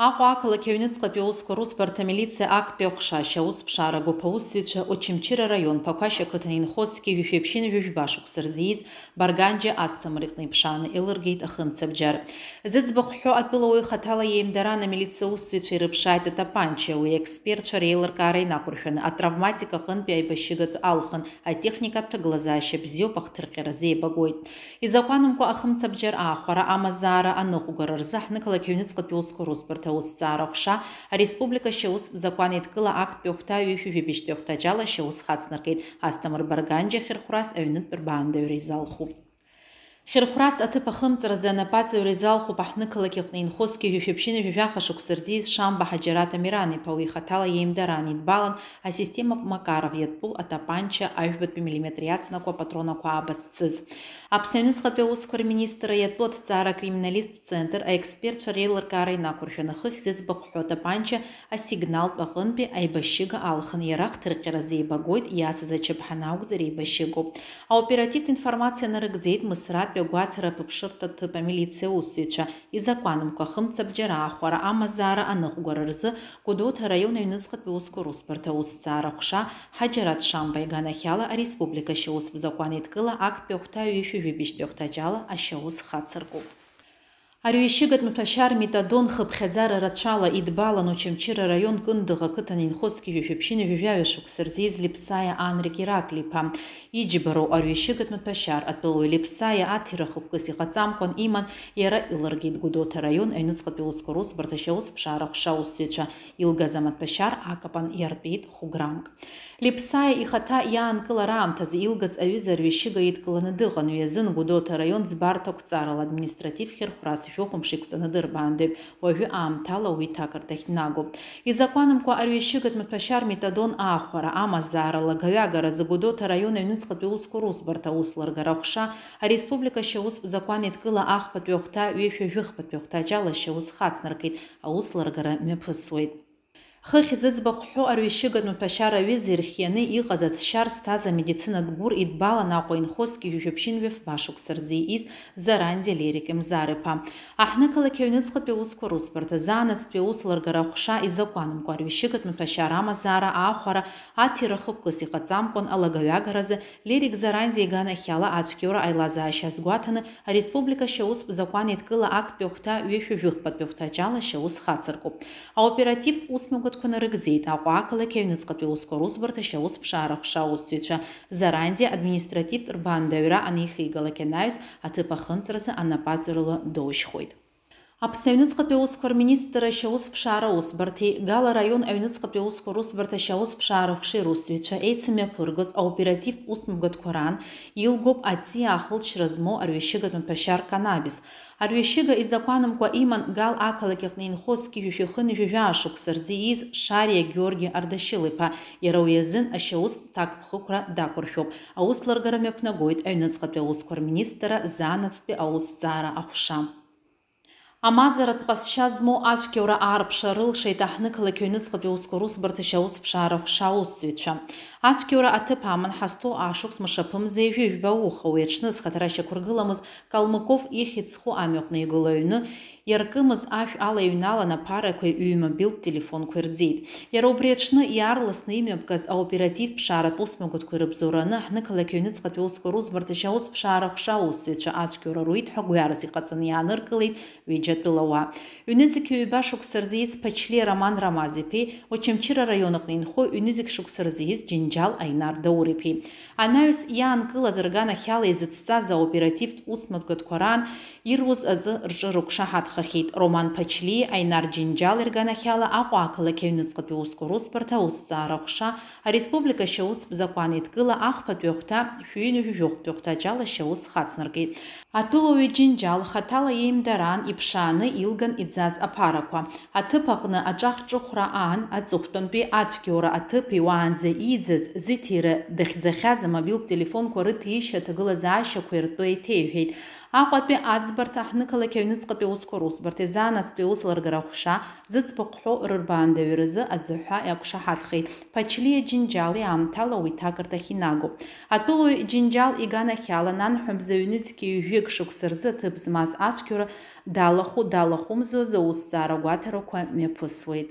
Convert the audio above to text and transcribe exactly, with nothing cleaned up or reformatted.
Аҟәа ақалақь аҩныҵҟатәи аусқәа русбарҭа амилициа актәи аҟәша ашьаусԥшаара агәыԥ аусзуҩцәа Очамчыра араион Ԥақәашь ақыҭан инхозгьы жәшәи ԥшьынҩажәи жәба шықәса рзы ииз Барганџьа Асҭамыр иҟны иԥшааны еилыргеит ахымцабџьар. Зыӡбахә ҳәо атәылауаҩ хаҭала иеимдараан амилициа аусзуҩцәа ирыԥшааит атапанча, уи аекспертцәа реилыркаара инақәыршәаны атравматика аҟынтәи аибашьыгатә алхын, атехникатә ҭагылазаашьа бзиоуп, ахҭырҟьаразы еибагоит. Изакәанымкәа ахымцабџьар аахәара, амазаара аныҟәгара рзы ҳнықалақь аҩныҵҟатәи аусқәа русбарҭа аусҭҵаара аҟәша, ареспублика ашьаустә закәан еидкыла актәи ахәҭа ҩышәи жәибжьтәи ахәҭаҷ ала ашьаус хацнаркит, Асҭамыр Барганџьа ахьырхәрас аҩнытә рбаандаҩра изалхуп. Хьырхәрас аҭыԥ ахымҵразы анапаҵаҩра изалхуп аҳҭнықалақь аҟны инхозгьы жәшәи ԥшьынҩажәи жәаха шықәса рзы ииз Шамба Ҳаџьараҭ Амиран-иԥа, уи ихаҭала иеимдараан идбалан, асистема Макаров иатәу атапанча, ажәбатәи миллиметр иацнакуа апатронақәа аабаццыз. Аԥсны аҩныҵҟатәи аусқәа рминистрра иатәу аҭҵаара акриминалисттә центр аекспертцәа реилыркаара инақәыршәаны хыхь зыӡбахә ҳәо атапанча асигналтә аҟынтәи аибашьыга алхын, иара ахҭырҟьаразы еибагоит, иацыз ачаԥҳа анакәзар еибашьыгоуп. Аоперативтә информациа нарыгӡеит Мысратәи агәаҭара аԥыԥшырҭа ҭыԥ амилициа аусзуҩцәа, изакәанымкәа ахымцабџьар аахәара, амазаара аныҟәгара рзы Гәдоуҭа араион аҩныҵҟатәи аусқәа русбарҭа аусҭҵаара аҟәша Ҳаџьараҭ Шамба иганахьала ареспублика ашьаустә закәан еидкыла актәи ахәҭа ҩышәи жәибжьтәи ахәҭаҷ ала ашьаус хацыркуп. Арҩашьыгатә маҭәашьар метадон хыԥхьаӡара рацәала идбалан Очамчыра араион Кындыӷ ақыҭан инхозгьы жәшәи ԥшьынҩажәи жәаҩа шықәса рзы ииз Лиԥсаиа Анрик Ираклиԥа. Иџьбароу арҩашьыгатә маҭәашьар атәылауаҩ Лиԥсаиа аҭира хықәкыс иҟаҵамкәан иман, иара илыргеит Гәдоуҭа араион аҩныҵҟатәи аусқәа русбарҭа ашьаусԥшаара аҟәша аусзуҩцәа илгаз амаҭәашьар акапан иартәеит хә-граммк. Лиԥсаиа ихаҭа иаанкылара аамҭазы илгаз аҩыза арҩашьыга идкыланы дыҟан, уи азын Гәдоуҭа араион ӡбарҭа ақәҵарала административ хьырхәрас жәохә мшы иқәҵаны дырбаандаҩуп, уажәы аамҭала уи ҭакырҭахь днагоуп. Изакәанымкәа арҩашьыгатә маҭәашьар метадон аахәара, амазаара, лагаҩагаразы Гәдоуҭа араион аҩныҵҟатәи аусқәа русбарҭа аус лыргара аҟәша, ареспублика ашьаустә закәан еидкыла ахԥатәи ахәҭа ҩышәи жәыхԥатәи ахәҭаҷ ала ашьаус хацнаркит, аус лыргара мҩаԥысуеит. Хыхь зыӡбахә ҳәо арҩашьыгатә маҭәашьар аҩыза ирхианы иҟаз ацәшьар зҭаз амедицинатә гәыр идбалан Аҟәа инхозгьы жәшәи ԥшьынҩажәи фба шықәса рзы ииз Заранди Лерик Емзар-иԥа. Аҳҭнықалақь аҩныҵҟатәи аусқәа русбарҭа, заанаҵтәи аус лыргара аҟәша изакәанымкәа арҩашьыгатә маҭәашьар амазаара аахәара аҭира хықәкыс иҟаҵамкәан алагаҩагаразы Лерик Заранди иганахьала ацәгьоура аилазаашьа азгәаҭаны ареспублика ашьаустә закәан еидкыла актәи ахәҭа ҩышәи жәыхԥатәи ахәҭаҷ ала ашьаус хацыркуп. Аоперативтә усмҩаԥгатәқәа нарыгӡеит Аҟәа ақалақь аҩныҵҟатәи аусқәа русбарҭа ашьаусԥшаара аҟәша аусзуҩцәа, Заранди административтә рбаандаҩра анихигалак анаҩс, аҭыԥ ахымҵразы анапаҵаҩрала доушьхоит. Аԥсны аҩныҵҟатәи аусқәа рминистрра ашьаусԥшаара усбарҭеи Гала араион аҩныҵҟатәи аусқәа русбарҭа ашьаусԥшаара аҟәшеи русзуҩцәа еицымҩаԥыргоз аоперативтә усмҩаԥгатәқәа раан илгоуп аҵиаа ахылҵшьҭра змоу арҩашьыгатә маҭәашьар канабис. Арҩашьыга изакәанымкәа иман Гал ақалақь аҟны инхо зқьи жәшәи хынҩажәи жәаа шықәса рзы ииз Шариа Георги Ардашьыл-иԥа, иара уи азын ашьаустә ҭакԥхықәра дақәыршәоуп. Аус лыргара мҩаԥнагоит аҩныҵҟатәи аусқәа рминистрра заанаҵтәи аусҭҵаара аҟәша. Амазаратә ҟазшьа змоу ацәгьоура аарԥшра рылшеит аҳҭнықалақь аҩныҵҟатәи аусқәа русбарҭа ашьаусԥшаара аҟәша аусзуҩцәа. Ацәгьоура аҭыԥ ааман ҳазҭоу ашықәс мшаԥымза ҩажәи жәба уха, уи аҽны зхаҭара шьақәыргыламыз Калмыков ихьӡ зху амҩаҟны игылоу аҩны иаркымыз ашә ала иҩналан, аԥарақәеи ҩ-мобилтә телефонқәеи рӡеит. Иара убри аҽны иаарласны имҩаԥгаз аоперативтә ԥшааратә усмҩаԥгатәқәа ирыбзоураны аҳҭнықалақь аҩныҵҟатәи аусқәа русбарҭа ашьаусԥшаара аҟәша аусзуҩцәа ацәгьоура руит ҳәа гәҩарас иҟаҵаны иааныркылеит ҩыџьа атәылауаа. Ҩнызқьи ҩба шықәса рзы ииз Ԥачлиа Роман Ромаз-иԥеи Очамчыра араион аҟны инхо ҩнызқь шықәса рзы ииз Џьынџьал Аинар Даур-иԥеи. Анаҩс иаанкылаз рганахьала изыцҵаз аоперативтә усмҩаԥгатәқәа раан ируз аӡы рҿы рықәшаҳаҭхахьеит. Роман Ԥачлиеи Аинар Џьынџьали рганахьала Аҟәа ақалақь аҩныҵҟатәи аусқәа русбарҭа аусҭҵаара аҟәша ареспублика ашьаустә закәан еидкыла ахԥатәи ахәҭа шәи ҩынҩажәи жәохәтәи ахәҭаҷ ала ашьаус хацнаркит. Атәылауаҩ Џьынџьал хаҭала иеимдараан иԥшааны илган иӡаз аԥарақәа. Аҭыԥ аҟны аҿахьчыхәра аан, аҵыхәтәантәи ацәгьоура аҭыԥи уаанӡа ииӡаз, зыҭира дахьӡахьаз амобилтә телефонқәа рыҭиишьа аҭагылазаашьақәа иртәы еиҭеиҳәеит. Аҟәатәи аӡбарҭа аҳҭнықалақь аҩныҵҟатәи аусқәа русбарҭеи заанаҵтәи аус лыргара аҟәша зыӡбахә ҳәоу рырбаандаҩразы азыҳәа иақәшаҳаҭхеит. Ԥачлиа Џьынџьали аамҭала уи ҭакырҭахь инагоуп. Атәылауаҩ Џьынџьал иганахьала нанҳәа мза ҩнызқьи ҩажәи Шықәса рзы аҭыԥ змаз ацәгьоура далахәу-далахәымзуаз аусҭҵаара гәаҭарақәа мҩаԥысуеит.